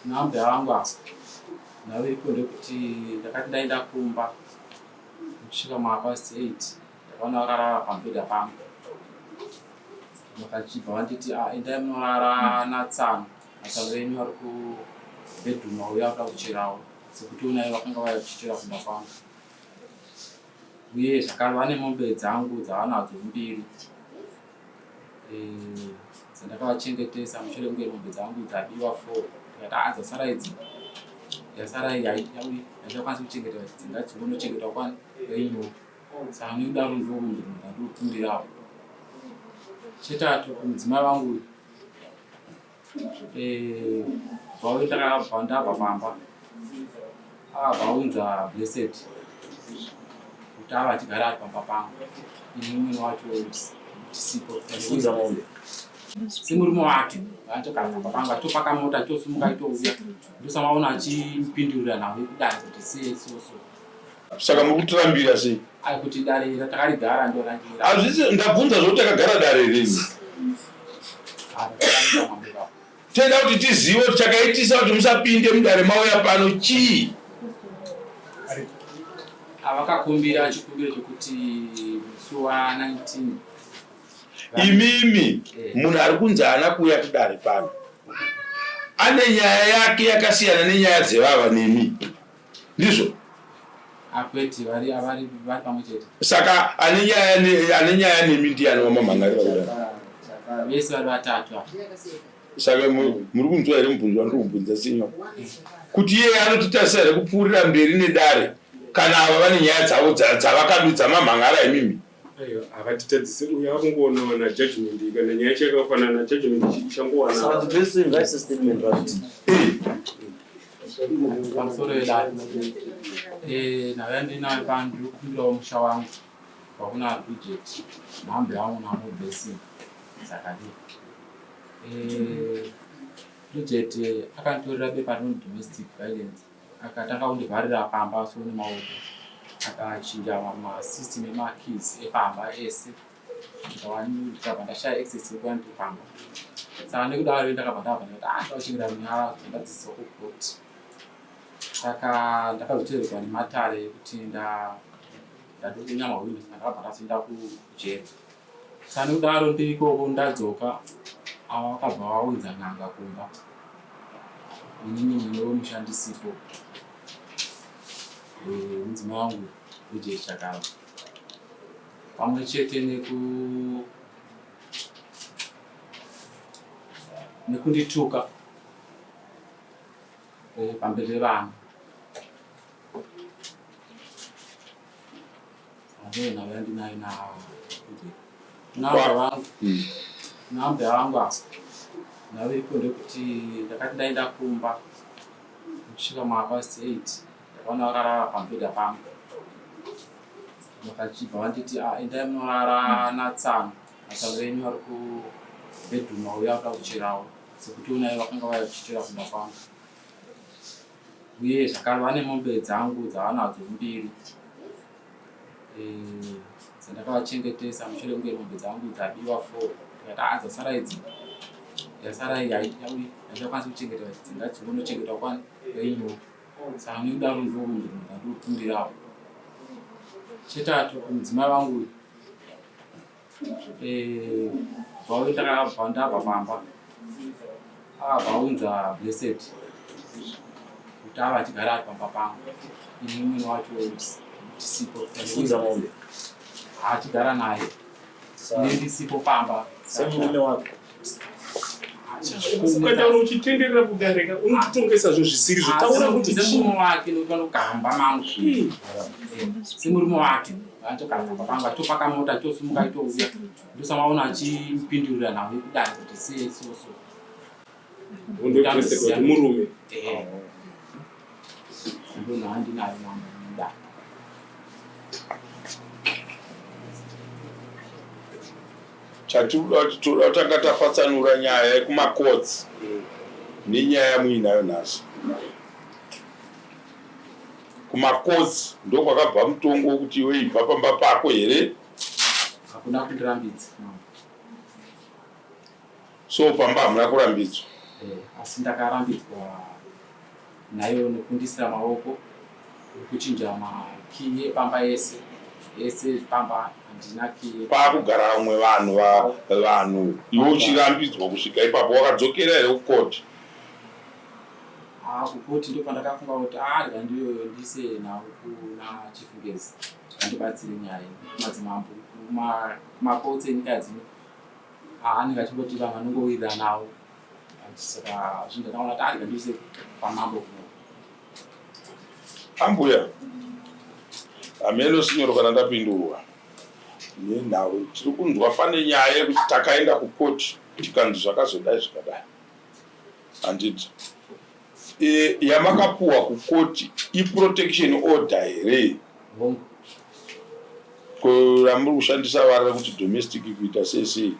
Nambuya vangu ava nhau iripo ndekuti ndakati ndaenda kumba kusvika mapast 8 ndakaona vakarara pamubhedha pangu vakachibva vanditi ah, endai munorara natsano natsano venyu vari kubedroom vauya kuda kucherawo sekuti onai vakanga vaya kuchichera kumba kwangu uye zvakare vane mombe dzangu dzavanadzo mbiri eh, dzandakavachengetesa mushure kunge mombe dzangu dzabiwa four ndikati haa ah, dzasara idzi yasara iyi haichakwanisi kuchengetwa dzingadzigonochengetwa kwani kwenyu saka nekudaro ndokumbirawo chetatu kumudzimai wangu uyu Eh, vauye takabva ndabva pamba akabva aunza blessed kuti ava achigara ari pamba pangu ini mumwe wacho tisipo Funza mombe. semurume wake achogara pamba pangu achitopaka mota achitosimuka achitouya ndosamaona achipindurira nhau yekudai kuti sei so so Saka muri kutirambira sei? Ai kuti dare takarigara ndorangira. Hazvisi ndabvunza zvekuti takagara dare rini. Toda kuti tizive kuti chakaitisa kuti musapinde mudare mauya pano chii? Avakakumbira chikumbiro chekuti musi wa 19 Imimi eh. munhu ari kunzi haana kuuya kudare pano ane nyaya yake yakasiyana nenyaya dzevava nemi. Ndizvo? Akwete, vari vari vari pamwe chete. Saka ane nyaya ne, ane nyaya nemi ndiani wamamhan'arira kudai? Vese vari vatatu ava. Saka muri kunzwa here mubvunzo wandiri kubvunza sinyo? Kuti iye anotitarisa here kupfuurira mberi nedare kana ava vane nyaya dzavo dzavakadudza mamhan'ara imimi? Aiwa, havatitadzise uyo akungoona judgment kana nyaya yacho yakafanana judgment ichangowana. Saka the best thing write a statement right. Pamusoro vedare eh, nhau yandinayo pano ndiri kukumbirawo musha wangu kwakuna Bridget mhambe yangu namo Blessing Zakaria. Eh, Bridget eh, akanditorera bepa rinonzi domestic violence akatanga kundivharira pamba so nemaoko akachinja masystem emakeys epamba ese ndikabva ndashaya access yekuva ndiri pamba saka nekudaro ndakabva ndabva ndikati ah ndauchengeta runyararo ndadzidziswa kukoti saka ndakazoteererwa nematare ekuti ndadokunyama hwino saka ndakabva ndazoenda kujeri saka nekudaro ndiri ikoko ndadzoka ava vakabva vaunza n'anga kumba inini mwene wemushandisipo eh, mudzimai wangu wejechi chakava pamwe chete neku nekundituka eh, pamberi pevanhu ndiyo nhau yandinayo nambuya vangu hmm. nambuya vangu ava nhau iripo ndekuti ndakati ndaenda kumba kusvika mapast 8 ndakaona vakarara pamubhedha pangu Vakachibva vanditi ah, endai munorara natsano natsano venyu vari kubedroom vauya kuda kucherawo sekuti onai vakanga vaya kuchichera kumba kwangu uye zvakare vane mombe dzangu dzavanadzo mbiri eh, dzandakavachengetesa mushure kunge mombe dzangu dzabiwa four ndikati ah, dzasara idzi yasara iyi haichakwanisi kuchengetwa dzingadzigonochengetwa kwani kwenyu Saka nekudaro ndokumbirawo. Chetatu kumudzimai wangu uyu eh, vauye takabva ndabva pamba akabva aunza Blessed kuti ava achigara ari pamba pangu ini mumwe wacho tisipo Funza mombe. achigara naye ini ndisipo pamba Semurume wako. Ukataura uchitenderera kudarika unotitongesa zvinhu zvisiri zvo. Taura kuti semurume wake nekuti vanogamba mangu semurume wake vanotogara pamba pangu achitopaka mota achitosimuka achitouya ndosamaona achipindurira nhau yekudai kuti sei so so murume ndonhaandinayo mambo mudai Chatinoda kuti toda kutanga tapatsanura nyaya yekumacourts nenyaya yamuinayo nhasi. Kumacourts ndokwakabva mutongo wekuti iwe ibva pamba pako here? Hakuna kundirambidza. So pamba hamuna kurambidzwa. Eh, asi ndakarambidzwa naiyo nekundisira maoko nekuchinja makiyi epamba ese ese pamba handina kiyi. Paakugara vamwe vanhu vanhu iwe uchirambidzwa kusvika ipapo wakadzokera here kukoti? Ah, kukoti ndo pandakafunga kuti ah, rega ndiyoyo ndiise nhau kuna Chief Ngezi andibatsire nyaya iyi madzimambo kumakotsi enyika dzino ah, anenge achingoti vanhu vanongowiriranawo saka zvinhu ndakaona kuti ah, rega ndiise pamambo kuno. Ambuya, hameno sinyoro kana ndapindurwa nenhau. Tiri kunzwa pane nyaya yekuti takaenda kukoti tikanzi zvakazodai zvikadai. Handiti e, yamakapuwa kukoti iprotection order here? Hongu. Ko ramuri kushandisa vara rekuti domestic kuita sei sei?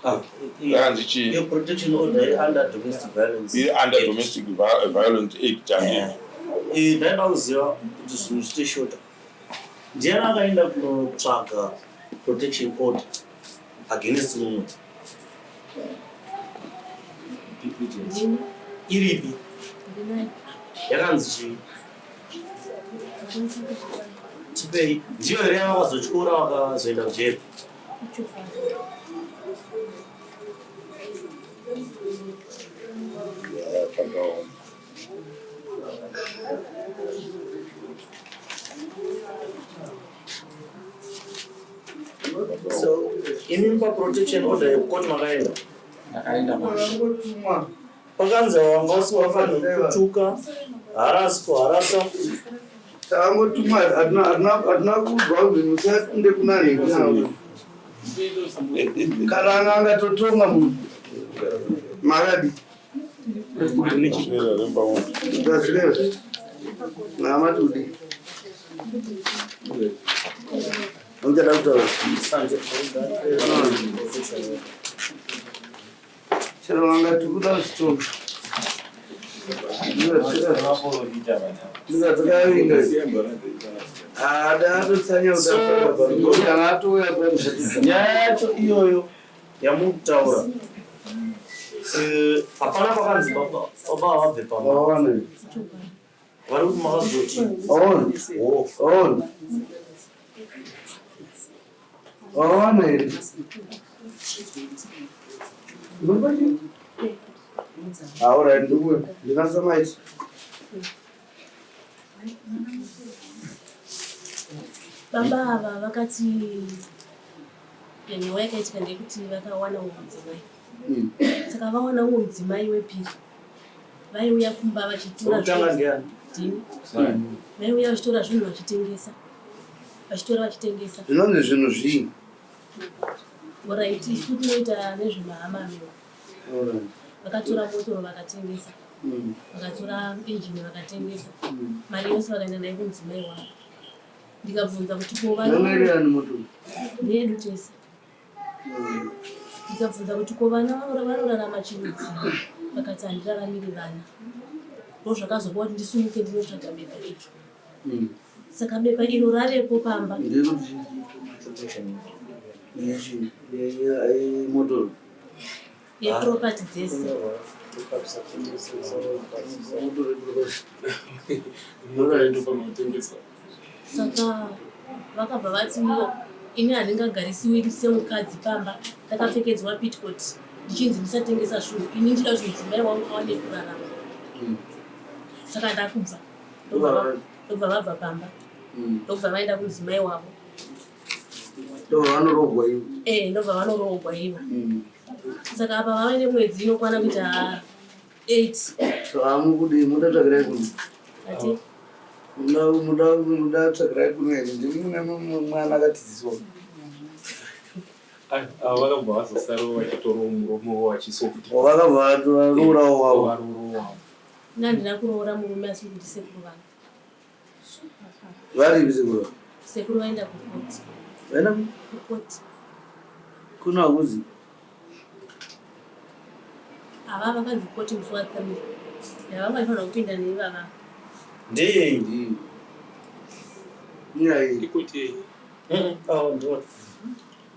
Ah, Yakanzi chii? Iyo protection order iri under domestic violence. Iri under domestic violence act handiti? Eh, ndaida kuziva kuti zvinhu zviite shota. Ndiani akaenda kunotsvaga protection order against mumwe? Bridget. Iripi? Yakanzi chii? Tipei. Ndiyo here yavakazotyora vakazoenda kujeri? Zvakaoma. So, imi pa protection order yekukoti makaenda? Ndakaenda manje. Pakanzi wanga usingafanirwi kutuka, harasi kuharasa. Takangotumwa hatina kuudzwa kunzi musaende kuna nhingi. Kana anga angatotonga munhu. Makadi. Ndaswera. Namati kudii? Uchada kutaura? Chero vangati kuda zvitonga. Ndikadzikavinga. Ada atotsanya kuti kana atouya pamusha. Nyaya yacho iyoyo yamuri kutaura hapana pakanzi baba vabve pamba. Waona. Vari kuti makazoti Waona. oh, Waona. Waona here? Alright, ndikuwe. Ndinasamaiti. Baba ava vakati nyaya yakaitika ndeyekuti vakawana umwe mudzimai. Saka vawana umwe mudzimai wepiri vaiuya kumba vachitora wekutanga zvinhu ndiani? ndini. Vaiuya vachitora zvinhu vachitengesa, vachitora vachitengesa. Zvinonzi zvinhu zvii? Alright, isu tinoita nezvemahamameo. Alright. Vakatora motoro vakatengesa, vakatora injini vakatengesa, mari yose vakaenda nayo kumudzimai wavo. Ndikabvunza kuti ko vana Yanga iri yani moto? ndeyedu tese. Ndikabvunza kuti ko vana vanorarama chirudzii, vakati handiraramiri vana. Ndozvakazopa kuti ndisimuke ndinotsvaga bepa iro. Saka bepa iro ravepo pamba. Ndekuti yechi motor. Yeproperty dzese. Saka vakabva vati no, ini handingagarisiwi semukadzi pamba ndakapfekedzwa petcoat ndichinzi ndisatengesa zvinhu, ini ndida kuti mudzimai wangu awane kurarama. Saka ndakubva ndobva vabva pamba ndobva vaenda kumudzimai wavo. Ndobva vanoroogwa ivo. Eh, ndobva vanoroogwa ivo. Saka apa vave nemwedzi inokwana kuita 8. Saka mukudii muda tsvakirai kuno? Ati Muda muda muda tsvakirai kuno here? Ndimi mune mwana akatidziswa. Ava vakabva vazosarawo vachitorawo murume wavo vachisofuti. Vakabva varorawo wavo. Varorawo. Ini handina kuroora murume asi kuti sekuru vangu. Varipi sekuru? Sekuru vaenda kukoti. Vaenda kukoti. Kuno hakuzi. Ava vakanzi kukoti musi wa 3. Yava vaifanira kupinda neivava. Ndeyei? Nyaya iyi. Ikoti yei? Oh, ndiwo.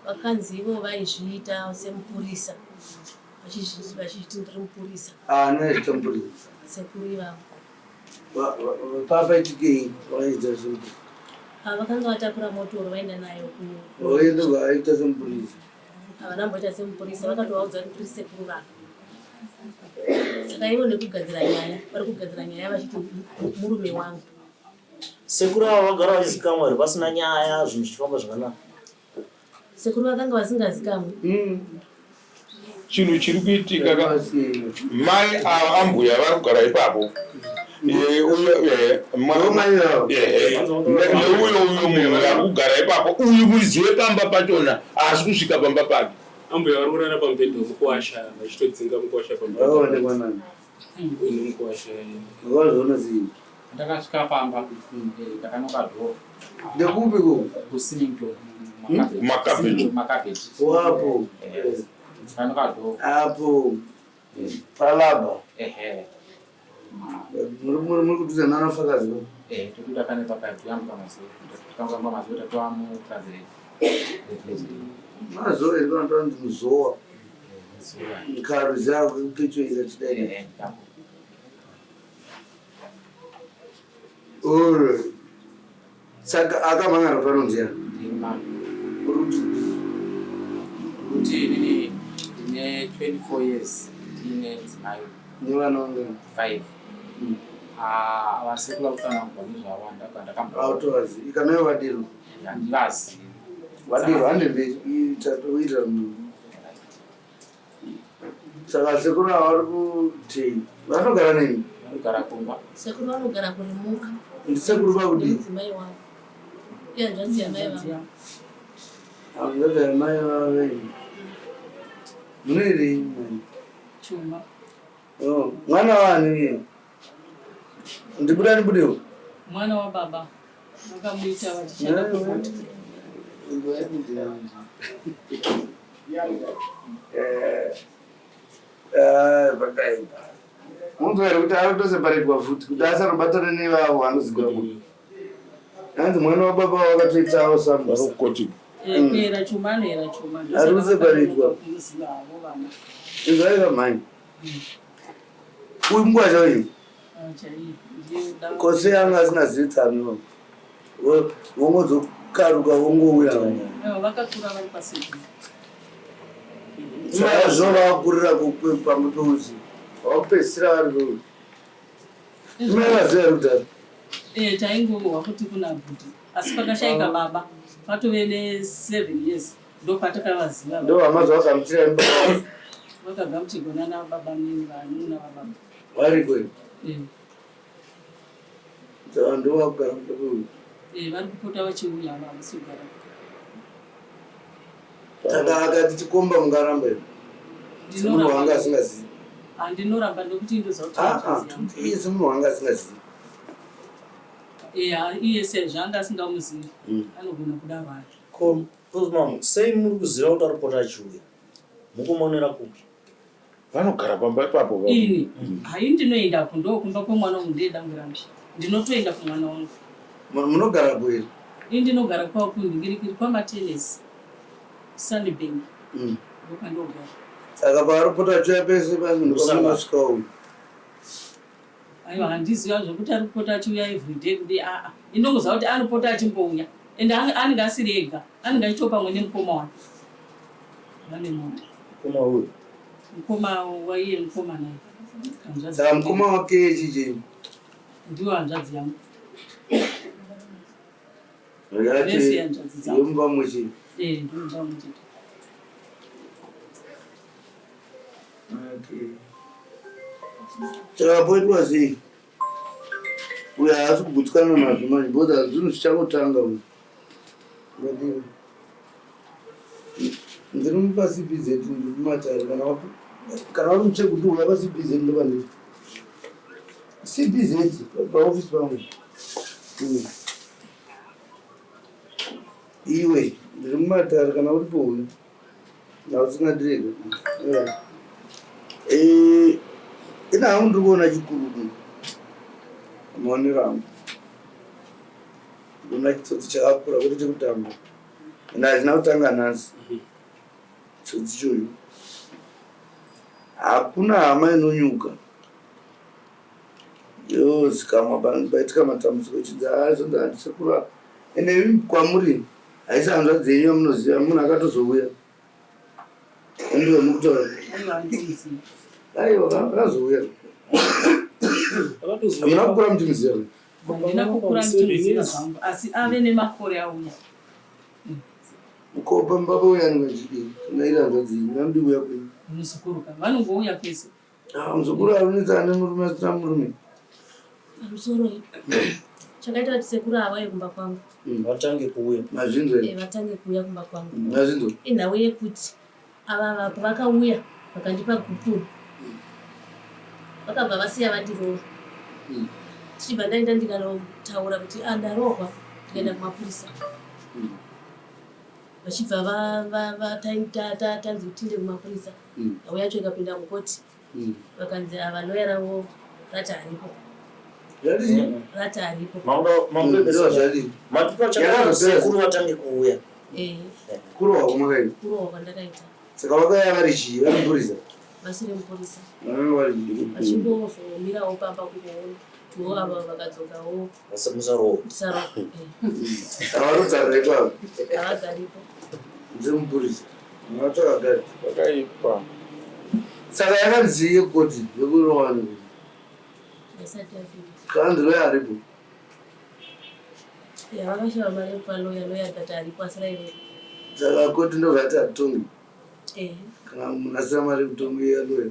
Vakanzi ivo vaizviita semupurisa. Vachizviti ndiri mupurisa. Ah, noita mupurisa. Sekuru ivavo. Papaitikei vaita semupurisa? Ah, vakanga vatakura motoro vaenda nayo ku. Vaenda vaita semupurisa. Havana mboita semupurisa, vakatovaudza kuti tiri sekuru vavo. Saka ivo nekugadzira nyaya, vari kugadzira nyaya vachiti murume wangu. Sekuru ava vagara vachizikamwa here pasina nyaya zvinhu zvichifamba zvakanaka? Sekuru vakanga vasingazikamwi. Chinhu chiri kuitika ka mai ava ambuya vari kugara ipapo neuyo uyo munhu ari kugara ipapo uyu muridzi wepamba pachona haasi kusvika pamba pake. Ambuya vari kurara pamubhedha wemukuwasha vachitodzinga mukuwasha pamba. Vakaonekwa nani? Uyu mukuwasha. Vakazviona sei? Ndakasvika pamba ndakanoka dhoo. Ndekupi ko? KuSymington. Makabeji. Makabeji. Wapo. Ndakanoka dhoo. Apo. Palaba. Ehe. Muri kudhuze nanafakazi ba? Eh, tokuda pane pakayambuka mazuva. Takayambuka mazuva tatova mupurazi revillage. Mazuva iri vanotaura kuti muzowa. Nkaro dzako kupechoira chidai. Ehe, ndako. Alright. Saka akamhan'ara pano ndiani? Ndima. Uri kuti Kuti inini ndine 24 years ndiine mudzimai nevana vangani? 5. Ah, vasekuru vakutsanangurwa nezvavo ndakamba. Autovazi. Ikanayo vadiro. Handivazivi. Vadiro hande mberi. Ita munhu. Saka sekuru ava vari kuti vanogara nemi? Vanogara kumba. Sekuru vanogara kurimuka. Ndisekuru vakudii? Mudzimai wavo. Ihanzvadzi yamai vavo. Hanzvadzi yamai vavo iyi. Munoirei mai? Chuma. Oh, mwana waani iye? Ndibuda ndibudewo. Mwana wababa vakamuita vachishanda kuvhota. Pakaipa. Munzwa here kuti arikutoseparetwa futi kuti asanobatana nevavo vanoziva munhu. Hanzi mwana wababa wakatoitawo sambusa. Vari kukoti. Kuera chuma anoera chuma. Ari kuseparetwa. Kumuziva havo vana. Izvaiva mhani. Uyu mkwasha uyu. Chaiye. Ndiye da. Kose anga asingazivi tsano. Vongozokaruka vongouya. Aiwa, vakakura vari pasedu. Saka zvinovakurira pamwe peuzi. Vakupedzisira vari peuzi. Mai vaziva here kudhara? Eh, taingohwa kuti kuna bhuti asi pakashaika baba patove ne 7 years ndopatakavaziva. Ndo hama dzavakamuchira imba. Vakagamuchirwa nana baba nini vanuna vababa. Variko here? Eh, Saka ndo vakugara peuzi. Eh, vari kupota vachiuya havasi kugara. Saka akati chikomba mungaramba here? Semunhu wanga asingazivi. Handinoramba nekuti indoziva kuti Ah, ah, hanzvadzi yangu. iye semunhu wanga asingazivi. Eh, iye sezvo anga asingamuzivi anogona kudaro hake. Ko mam, sei muri kuziva kuti aripota achiuya? Mukumonera kupi? Vanogara pamba ipapo. Ini hai ndinoendako ndokumba kwemwana wangu ndiye dangwe rangu ndinotoenda kumwana wangu. Munogara kupi? Ini ndinogara kwakunhingirikiri kwamatenesi Sunnybank ndopandogara. Saka paaripota achiuya pese pamunhu uyu. Aiwa handiziva zvekuti ari kupota achiuya everyday kudi aa indongoziva kuti anopota achimbouya ende anenge asiri ega anenge achitiwo pamwe nemukoma wake vane mota. Mukoma uyu. Mukoma waiye mukoma naye. Hanzvadzi Saka mukoma wake chichi ndiwo hanzvadzi yangu. yacho Vese hanzvadzi dzangu. yomumba mumwe chete. Eh, ndiwo mumba mumwe chete. Okay. Saka poitwa sei? Uyu haasi kugutsikana nazvo manje because hazvinhu zvichangotanga uyu. Ngadini. Ndiri mupa CBZ ndiri kumatare kana kana uri muchekuti uya pa CBZ ndopandiri. CBZ paofisi pangu. Iwe ndiri mumatare kana uripo uyu. Hausingadireke. Eh, ina hangu ndiri kuona chikuru kuno. Maonero angu. Ndikuona chitsotsi chakakura kwete chekutamba. Ende hachina kutanga nhasi. Chitsotsi choyu. Hakuna hama inonyuka yozikamwa paitika matambudziko ichinzi azonzi handisekuru ava. Ende imi kwamuri haisi hanzvadzi yenyu yamunoziva, munhu akatozouya. Ndiwe mukutaura. Aiwa akazouya. Hamuna kukura muchimuziva. Handina kukura ndichimuziva zvangu asi ave nemakore auya. Ko pamba pauya ani vachidii? Kana iri hanzvadzi yenyu vanodi kuuya kwenyu. Muzukuru ka vanongouya kwese. Ah, muzukuru arunetsa ane murume asina murume. Pamusoro chakaita kuti sekuru avauye kumba kwangu. Vatange kuuya. Mazvinzwa Eh, vatange kuuya kumba kwangu. Mazvinzwa. Inhau yekuti ava vapo vakauya vakandipa gupuro. Vakabva vasiya vandirova. Tichibva ndaenda ndikanotaura kuti ah, ndarohwa ndikaenda kumapurisa. Vachibva tanzi tinde kumapurisa. Nhau yacho ikapinda mukoti. Vakanzi ava loya ravo rati haripo. Rati haripo. Matipa chakati sekuru vatange kuuya. Eh. Kurohwa kwamakaita. Kurohwa kwandakaita. Saka vakauya vari chii? Vari mupurisa? Vasiri mupurisa. Vakanga vari chii? Vachingozomirawo pamba kungoona tiwo ava vakadzokawo. Musarohwa. Musarohwa. Havanogarira ipapo. Havagaripo. Ndemupurisa. Matsvaka gari. Pakaipa. Saka yakanzi yekoti yekurohwa Haisati yafika. Kanzi loya aripo. Ya vakashaya mari yekupa loya, loya akati aripo asi raivepo. Saka koti ndobva ati hatongi. Eh. Kana munhu asina mari yekutongi yaloya.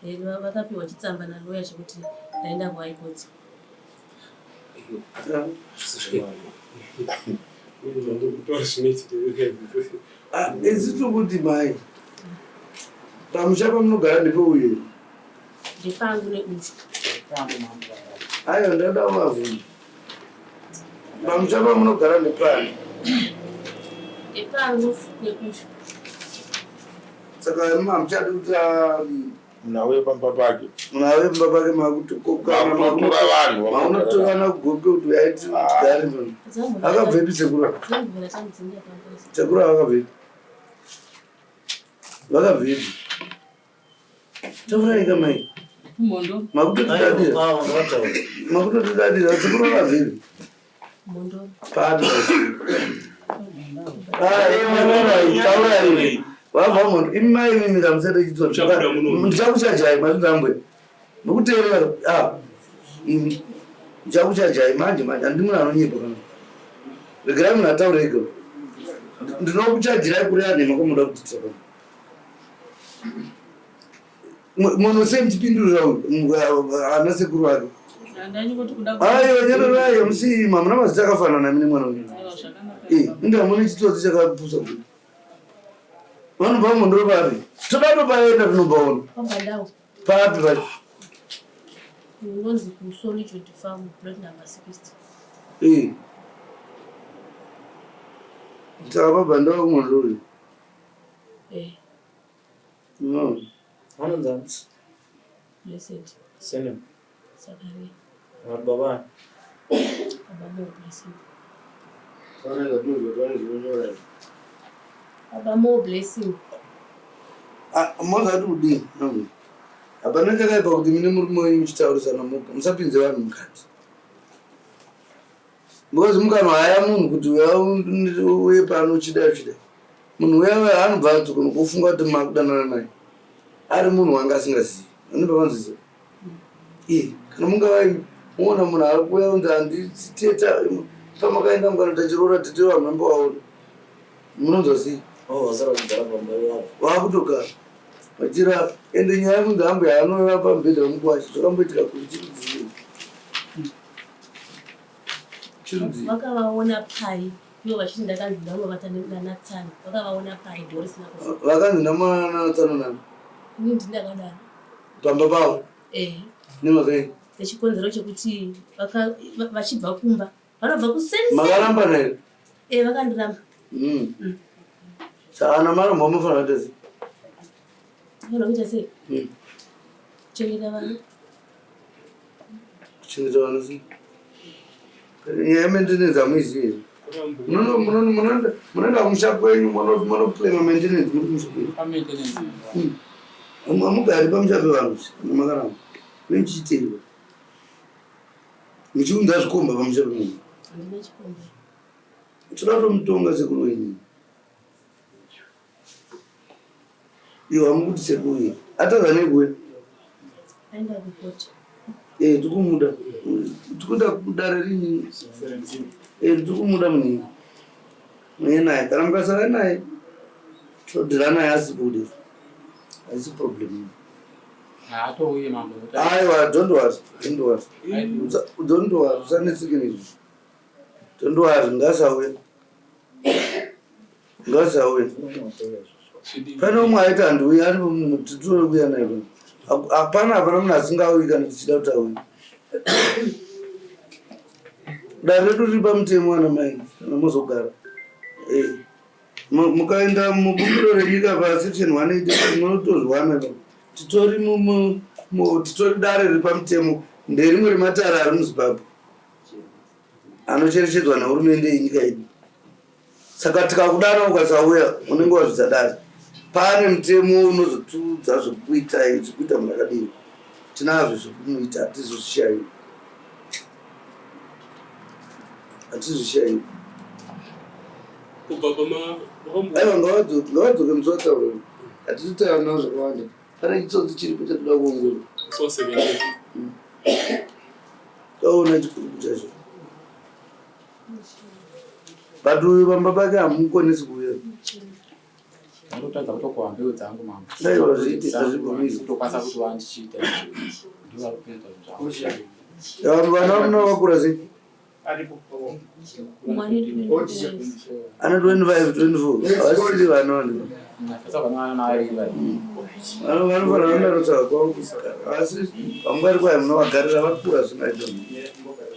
Eh, vakapiwa chitsamba naloya chekuti ndaenda kuHigh Court. Kutaura zvinoitika. Ah, isi tiri kuti mai pamusha pamunogara ndepeuyu here? Ndepangu neuyu. Aiwa, ndada kuvabvunza. Pamusha pamunogara ndepani? Ndepangu neuyu. Saka hamuchadi kuti Munhu auye pamba pake. Munhu auye pamba pake, makutokoka. Makutotora vanhu. Maunotokana kugoke kuti uyai tigare pano. Akabvepi sekuru ava? Dzambovera tamudzinga pambozi. Sekuru ava vakabvepi? Vakabvepi? Taurai kamai. Kumhondo. Makutotidadira. Ava ngavataure. Makutotidadira. Sekuru vakabvepi? Mhondoro. Papi? Taurai. Vabva mhondo. Imi mai imimi kamusete chitsotsi. Muchabuda muno. Ndichakuchajai mazvinzambwe. Nokuteerera. Ah. Imi. Ndichakuchajai manje manje. Handi munhu anonyepa kana. Regerai munhu ataure ega. Ndinokuchajirai kureva nhema kwamunoda kutiitira pano. Munhu sei muchipindurira ana sekuru vake? Handanyingoti kuda. Aiwa, nyararai, musiyima, hamuna mazita akafanana mine mwana wenyu. Aiwa, zvakanaka. Eh, inge hamuna chitsotsi chakapusa kuti. Vanobva mhondoro papi? Toda topaenda tinobaona. Pabandau. Papi pacho? Unonzi kuSolitude Farm, plot number 60. Eh. Saka pabandau kumhondoro. Eh, No. Vanonzani? Blessed. Surname. Sakaria. Vari baba. Baba Mo Blessing. Taurai. Baba Mo Blessing. Ah, mozati kudii? Hapana chakaipa kuti mine murume wenyu muchitaurisana moga, musapinze vanhu mukati. Because mukanwaya munhu kuti uya uye pano uchida uchida. Munhu uya uya anobva adzoka nokufunga kuti makudanana naye. Ari munhu wanga asingazivi. Anobva vanzwisisa. Iye, kana mungava muona munhu ari kuuya unzi handiteta pamakaenda mukanoita chiroora tete vanhu vambovaona. Munonzwa sei? Oh, vasara vachigara pamba iwapo. Vakutogara vachirara. Ende nyaya yekunzi ambuya anorara pamubhedha wemukwasha zvakamboitika kuri chirudzii? Chirudzii? Vakavaona pai ivo vachiti ndakanzi ndanovata nanatsano? Vakavaona pai dhoo risina kufa? Vakanzi ndamonana nani? Ini ndindakadaro. Pamba pavo? Eh. Nemakai? Nechikonzero chekuti vachibva kumba vanobva kuseni. Makaramba naye? Eh, vakandiramba. Saka ana maramba munofanira kuita sei? Fanira kuita sei? Kuchengeta vana. Kuchengeta vana sei? Nyaya yemaintenance hamuizivi here? Munoenda kumusha kwenyu monoclaima maintenance muri kumusha kwenyu. Pamaintenance. Hamugari pamusha pevanhu kana makaramba. Muchiitei? Muchiunza zvikomba pamusha pemunhu. Handina chikomba. Toda kutomutonga sekuru wenyu. Iwe hamukuti sekuru iyi. Atadza nei kuuya? Aenda kukoti. Eh, tikumuda. Tikuda kudare rini? Eh, tikumuda munini. Muye naye. Kana mukasara naye, todhira naye asibude. Haisi problem. Haatouye mambo. Aiwa, don't worry. Don't worry. Don't worry. Usanetseke nezvi. Don't worry, ngasauye. Ngasauye. Pane umwe aiti handiuyi ari titore kuuya naye pano. Hapana hapana munhu asingauyi kana tichida kuti auye. Dare redu riri pamutemo ana mai kana mozogara. Eh. Mukaenda mubumbiro renyika pasection 180 munotozviwana ipapo. Titori titori dare riri pamutemo nderimwe rematare ari muZimbabwe anocherechedzwa nehurumende yenyika yedu. Saka tikakudana ukasauya unenge wazvidza dare. Pane mutemo unozotiudza zvekuita zvekuita munhu akadii. Tinazvo zvekumuita hatizozvishayi. Hatizvishayi. Kubva pama Aiwa ngavadzoke ngavadzoke musi wataura. Hatitotaura navo zvakawanda. Pane chitsotsi chiripo chatoda kuongorora. so 17. Taona chikuruku chacho. But uyu pamba pake hamukonesi kuuya. Ndinotadza kutokohwa mbeu dzangu mambo. Aiwa, zviite, hazvibvumidzwi. Kutokwanisa kuti vandichiita izvi. Ndivo vari kupinza zvinhu zvangu. Vanhu vana vamuna vakura sei? Umwe ane 24 years. Ana 25, 24. Havasiri vana vanhu. Sasa vana vana vaviri vari. Vanofanira vandarotsa kwavo kusikara. Asi pamungari kwayo munovagarira vakura zvingaita.